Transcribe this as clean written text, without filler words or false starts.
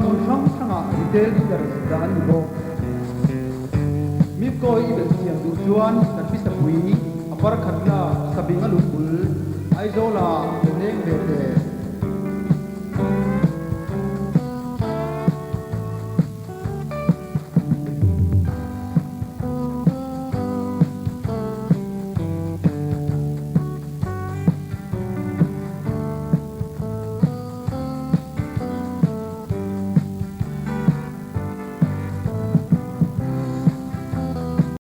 hmun hrang hrangah retail dealers dah an ni bawk. Mipco i belhchian duh chuan kan pisapui a par khatna Sabinga lungbul Aizawla lo leng ve teh.